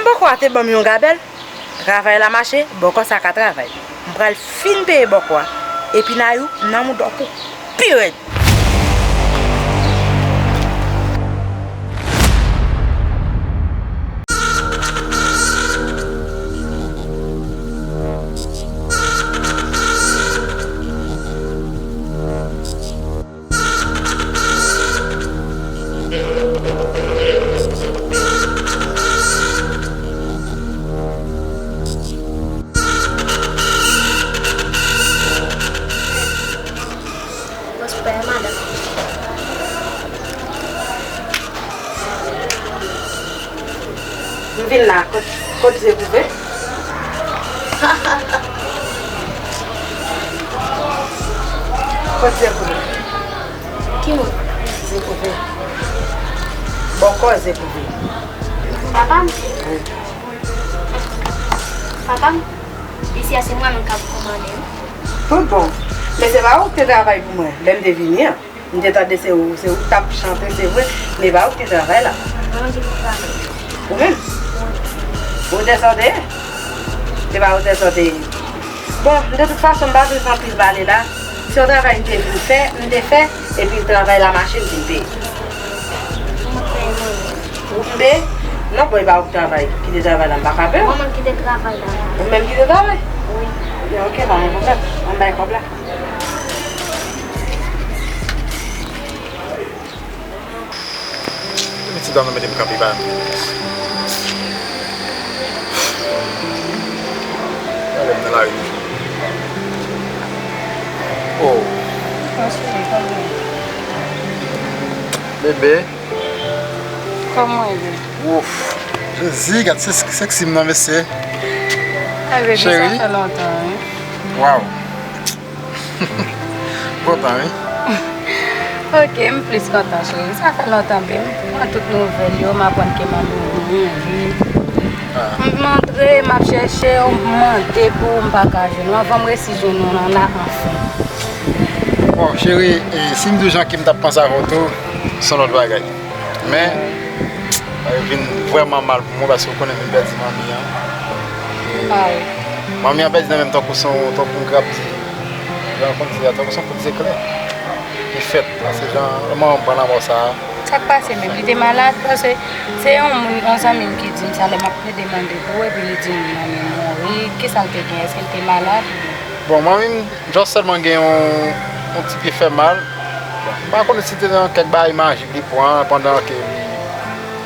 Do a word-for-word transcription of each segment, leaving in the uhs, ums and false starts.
Bòkò a te ban m yon gabèl, travay la mache, bòkò sa ka travay. M pral fin peye bòkò a. Epi Nayou, m nan moud òk ou pi rèd. Respè, madanm. M vin la, kot, kot Zepouve? Kot Zepouve? Ki moun? Zepouve. Bòkò Zepouve. Papa m? Wi. Papa m? Isi a se mwen menm k ap kòmande wi. Tout bon. Men se pa ou ki te travay pou mwen lè m te vini an. M te tande se ou, se ou k t ap chante, se vre, men e pa ou ki te travay la. Mwen menm ki te travay. Ou menm? Wi. Ou te sòte? Se pa ou te sòte? Bon, de tout fason, m pa vle fè anpil pale la. Se yon travay m te vin fè, m te fè, epi travay la mache, m vin peye. Ou peye? Non, bon, e pa ou k travay, ki te travay la, m pa ka peye w. Mwen menm ki te travay la. Ou menm ki te travay? Wi. Ebyen, oke, pa gen pwoblèm. Ann bay kòb la. Pitit dam nan mete m kanpe pa m. Gade m nan lari toujou. Oh. Bebe. Kòman w ye? Wouf. Jezi, gad se seksi m nan, mesye. Ay, bebe, sa fè lontan, wi. Waw. Kontan, wi. Ok, m plis kontan, cheri. Sa fè lontan, bebe. M pran tout nouvèl yo, m aprann ke manmi w mouri. Ah. M antre, m ap chèche w, m mande pou w, m pa ka jwenn ou. Anvan m resi jwenn ou, la, anfen. Bon, cheri, e, si m di w jan ke m t ap panse avè w tou, se yon lòt bagay. Men, bagay vin vrèman mal pou mwen, paske ou konnen m pèdi manmi an. E manmi an pèdi nan men m tankou se yon, tankou m krab di, jan konn di a, tankou se yon kout zeklè ki fèt. Se jan, manman m pran lanmò sa a. Sa k pase menm? Li te malad? Paske se yon moun, yon zanmi m ki di m sa lè m ap plede mande pou ou, epi li di m manmi m mouri. Kisa l te gen? Èske l te malad? Bon, manmi m just sèlman gen yon, yon ti pye fè mal. Bon, m pa konnen si te nan kèk bagay majik li pran pandan ke li,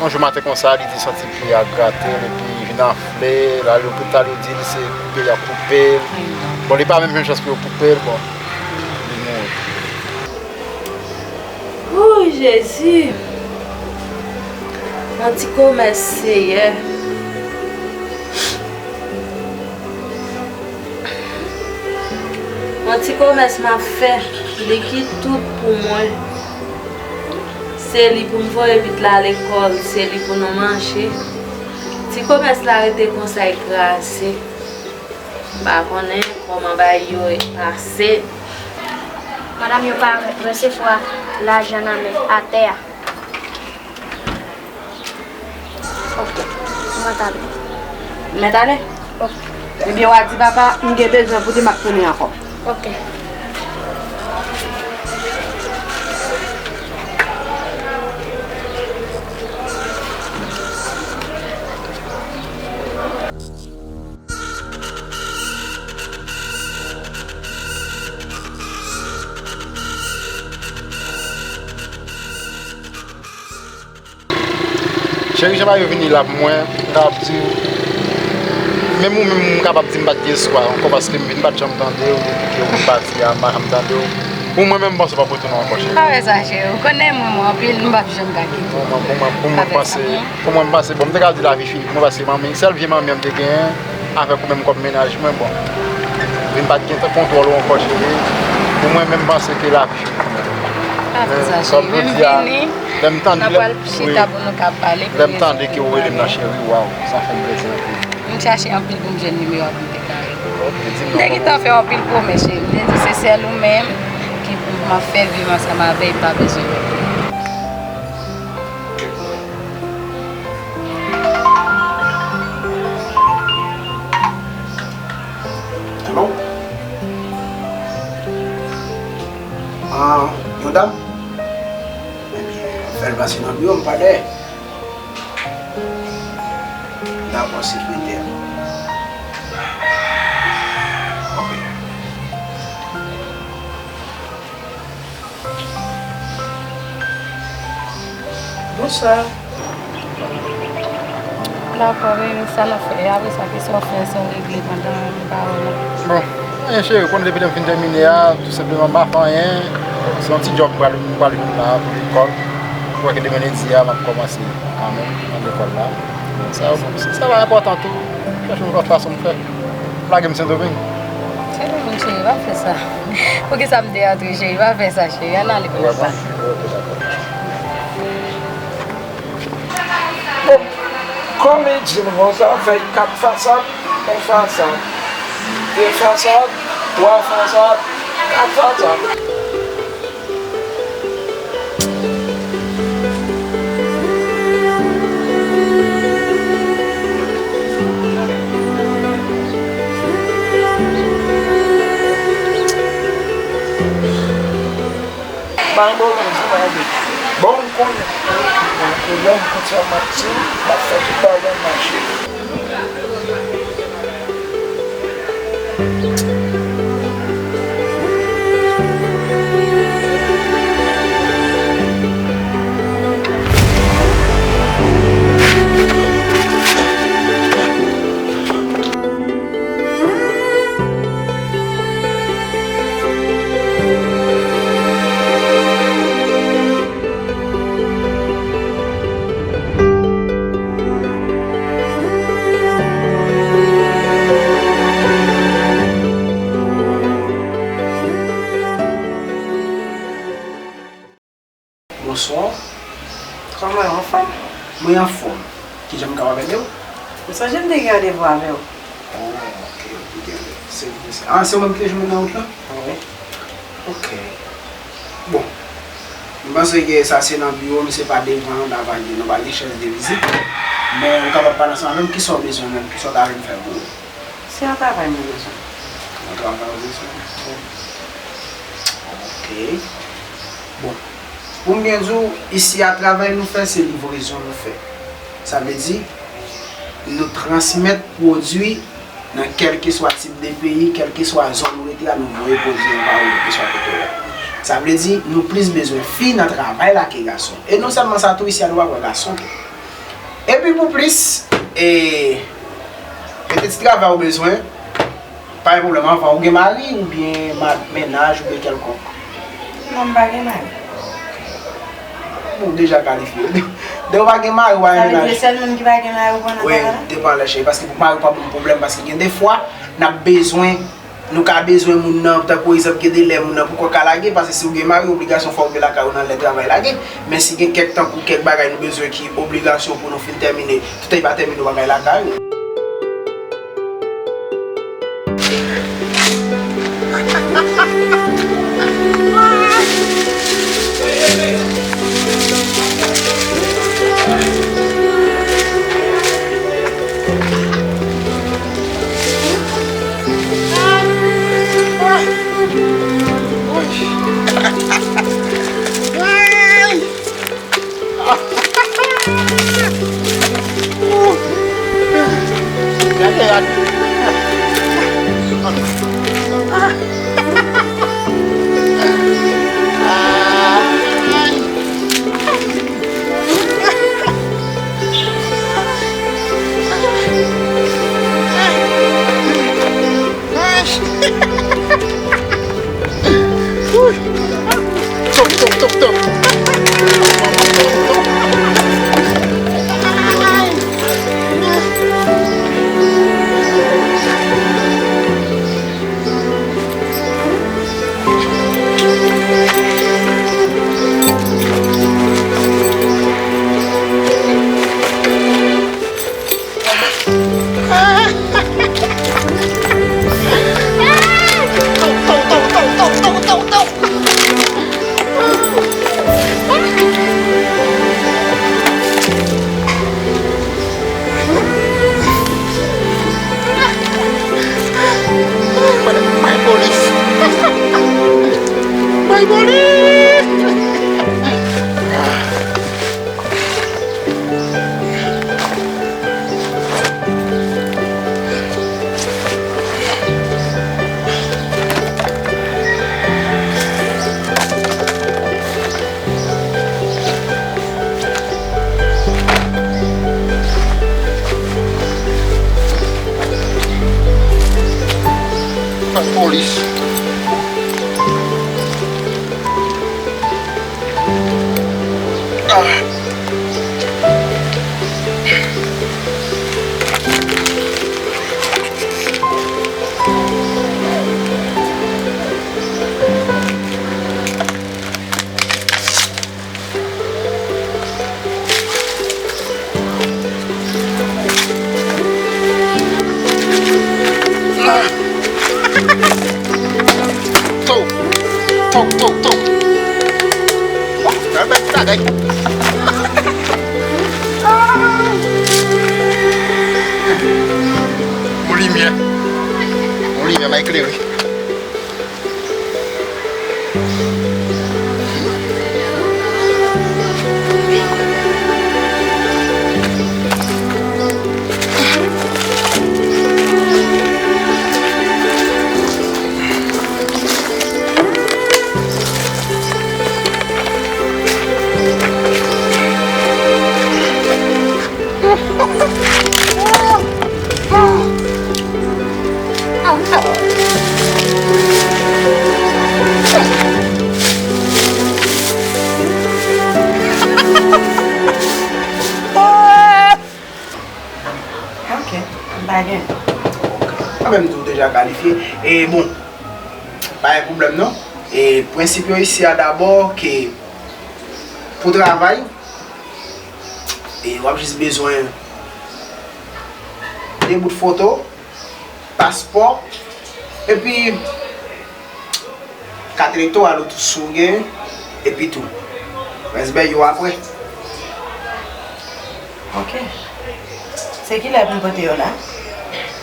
yon jou maten konsa, li di santi pye a grate l epi vin anfle, l al lopital, yo di l se pye a koupe l. Bon, li pa menm jwenn chans pou yo koupe l, bon, li mouri. Wouy, Jezi! Yon ti komès, Seyè. Yon ti komès m ap fè, li ki tout pou mwen. Se li pou m voye pitit la lekòl, se li pou nou manje. Ti komès la rete konsa, e kraze. M pa konnen kòman bagay yo pase. Madanm yo pa resevwa lajan nan men atè a. Ok, mwen t ale. Mèt ale? Ok. Ebyen, w a di papa, m gen bezwen pou li, m ap tounen ankò. Ok. Cheri, jan bagay yo vini la pou mwen, m kapab di w, menm ou menm, m kapab di m pa t gen espwa ankò, paske m vin pa t janm tande w depi ke ou pati a, m pa janm tande w. Pou mwen menm, m panse w p ap retounen ankò, cheri. Pa wè sa, cheri. Ou konnen m renmen w anpil, m p ap janm ka kite w. Pou mwen, pou mwen, pou mwen, panse, pou mwen, m panse, bon, m te ka di lavi fini pou mwen, paske manmi, sèl vye manmi an m te genyen, avèk ou menm kòm mennaj mwen, bon, vin pa t gen tan kontwòl ou ankò, cheri. Pou mwen menm, m panse ke lavi fini pou mwen. Pa fè sa, cheri. Menm jodi a, lè m tande, n ap pral chita pou nou ka pale, lè m tande ke ou rele m nan, cheri, waw, sa fè m plezi anpil. M chache anpil pou m jwenn nimewo a pou m te ka rele w. Ok, di m non. M te gentan fè w anpil pwomès, cheri. M te di se sèl ou menm ki pou m ap fè viv ansanm avè l, pa bezwen lòt moun. Yo, m pa dèyè. Dakò, sekretè. Ok. Bonswa. Dakò, baby, sa n ap fè? Apre sa, kisa w fè san w regle pandan m pa wè w la? Bon, anyen cheri, ou konn depi lè m fin tèmine a, tou senpleman m pa fè anyen. Se yon ti djòb m pral, m pral jwenn la pou lekòl. Ou wè ke demen lendi a, m ap kòmanse kanmenm nan lekòl la. Sa, sa va enpòtan tou. Chèche yon lòt fason m fè. Lage m Sendomeng. Sendomeng, cheri, pa fè sa. Poukisa m te antre, cheri? Pa fè sa, cheri. Ann ale pou nou pa. Bon, kòm li di m konsa, fè kat fasad, yon fasad, de fasad, twa fasad, kat fasad. Ban m bon, ban m di, ban m bon. Bon, m konnen. Bon, m konn sa m ap di, m ap fè tout bagay mache. Bonswa. Kòman w, anfòm? Mwen anfòm. Kijan m kapab ede w? M sonje m te gen randevou avè w. Oh, ok, ok, ok. Se, se, ah, se ou menm ki te jwenn mwen nan wout lan? Wi. Ok. Bon. M panse ke sa se nan biwo m, se pa devan nou ta pral gen, nou pa gen chèz de vizit. Men ou kapab pale ansanm avè m, kisa w bezwen menm, kisa w ta vin fè pou ou? Se yon travay mwen bezwen. Yon travay ou bezwen? Wi. Ok. Bon. Pou m byen di w, isi a travay nou fè, se livrezon nou fè. Sa vle di, nou transmèt pwodui nan kèlkeswa tip de peyi, kèlkeswa zòn ou rete a, nou voye pwodui an ba ou, kèlkeswa kote w ye. Sa vle di, nou plis bezwen fi nan travay la ke gason. E non sèlman sa, tou isi a, nou pa pran gason tou. Epi pou plis, e, e de ti travay ou bezwen, pa gen pwoblèm, anvan ou gen mari oubyen ma-, mennaj oubyen kèlkonk? Non, m pa gen mari. Bon, ou deja kalifye. Depi ou pa gen mari, ou pa gen mennaj. Sa vle di sèl moun ki pa gen mari ou pran nan travay la? Wi, depan lè cheri, paske pou mari ou pa ban m pwoblèm, paske gen de fwa, n ap bezwen, nou ka bezwen moun nan, tankou egzanp, gen de lè moun nan poko ka lage, paske si ou gen mari, obligasyon fò ou gen lakay ou nan lè travay lage. Men si gen kèk, tankou kèk bagay nou bezwen ki obligasyon pou nou fin tèmine, toutan li pa tèmine, ou pa ka lakay ou. Tok, tok, tok, tok. Police. Ah. Tou! Tou, tou, tou! Wah, nan bèt bagay! Yon limyè. Yon limyè, m a eklere. Ok, m pa gen. Mwen menm tou deja kalifye. E bon, pa gen pwoblèm non. E prensip yo isi a dabò ke pou travay, e w ap jis bezwen de bout foto, paspò, epi kat elektoral ou tou si w gen, epi tou. Rès bèy yo apre. Ok. Se kilè pou m pote yo la?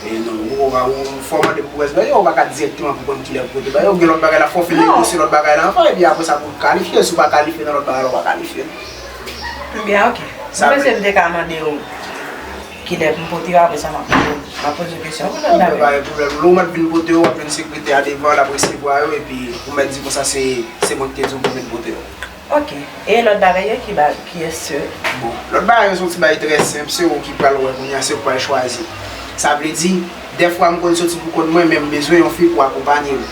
E non, ou, ou, ou, fò w mande pou rès bèy yo, ou pa ka dirèkteman pou konn kilè pou pote ba yo. Ou gen lòt bagay la, fò w fin negosye lòt bagay la anvan, epi apre sa pou w kalifye. Si w pa kalifye nan lòt bagay la, ou pa kalifye. Ebyen, ok. Mwen panse m te ka mande w kilè pou m pote yo, apre sa m ap poze, m ap poze w kesyon pou lòt bagay. Ok, pa gen pwoblèm. Lè w mèt vin pote yo, w ap jwenn sekretè a devan, l ap resevwa yo, epi ou mèt di konsa se, se mwen ki te di w pou vin pote yo. Ok. E lòt bagay yo, ki ba-, kiyès se? Bon, lòt bagay yo se yon ti bagay trè senp, se ou ki pral wè kounye a, se ou k pral chwazi. Sa vle di, dèfwa m konn soti pou kont mwen, men m bezwen yon fi pou akonpanye m.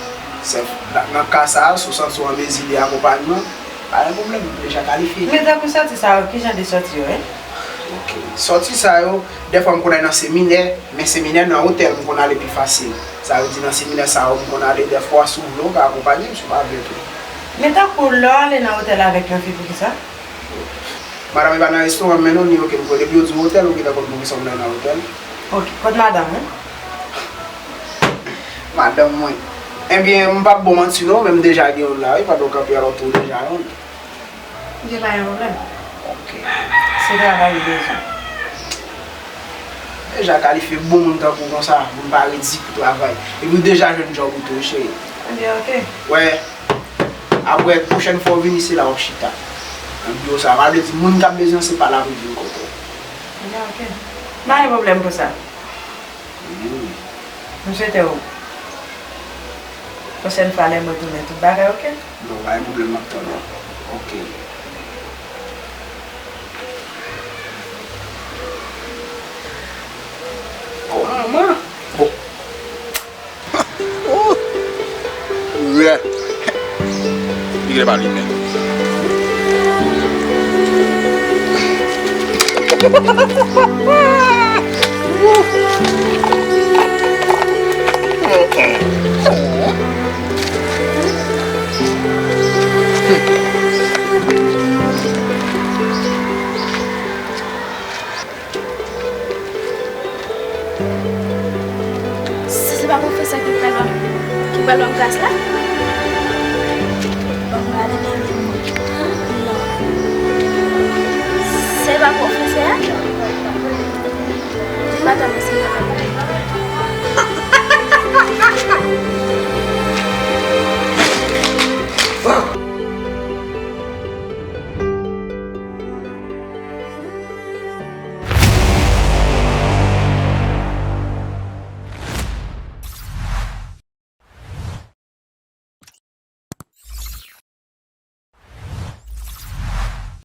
Se, nan, nan ka sa a, si w santi w an mezi de akonpanye m, pa gen pwoblèm, m deja kalifye. Men tankou sòti sa yo, ki jan de sòti yo ye? Ok. Sòti sa yo, dèfwa m konn al nan seminè, men seminè nan otèl m konn ale pi fasil. Sa vle di nan seminè sa yo m konn ale dèfwa, si w vle w ka akonpanye m, si w pa vle tou. Men tankou lè w ale nan otèl avèk yon fi, poukisa? Madanm, e pa nan restoran m mennen w, ni okenn kote. Depi yo di w otèl, ou gentan konn poukisa w mennen nan otèl. Ok, kot madanm ou? Madanm mwen. Ebyen, m p ap ba w manti non, men m deja gen youn la, wi, pandan w kanpe alòt ou deja youn. Ebyen, pa gen pwoblèm. Ok. Se travay ou bezwen. Deja kalifye bon moun tankou w konsa, moun pa redi pou travay. Epi w deja jwenn djòb ou tou, wi, cheri. Ebyen, ok. Wè, apre, pwochèn fwa w vini, se la w ap chita. Nan biwo sa, sa vle di moun k ap bezwen se pa la pou vin kote w. Ebyen, ok. Pa gen pwoblèm pou sa. Hmm. M swete w pwochèn fwa lè m retounen tout bagay ok. Non, pa gen pwoblèm, m ap tann ou. Ok. Oh, manman. Oh. Oh. Yeah. Li genlè pa limen. Se, se pa pwofesè ki pral ban m, ki pral ban m klas la? Ban m gade nan men mwen. Non. Se pa pwofesè a? Li pa janm ansanm avè m.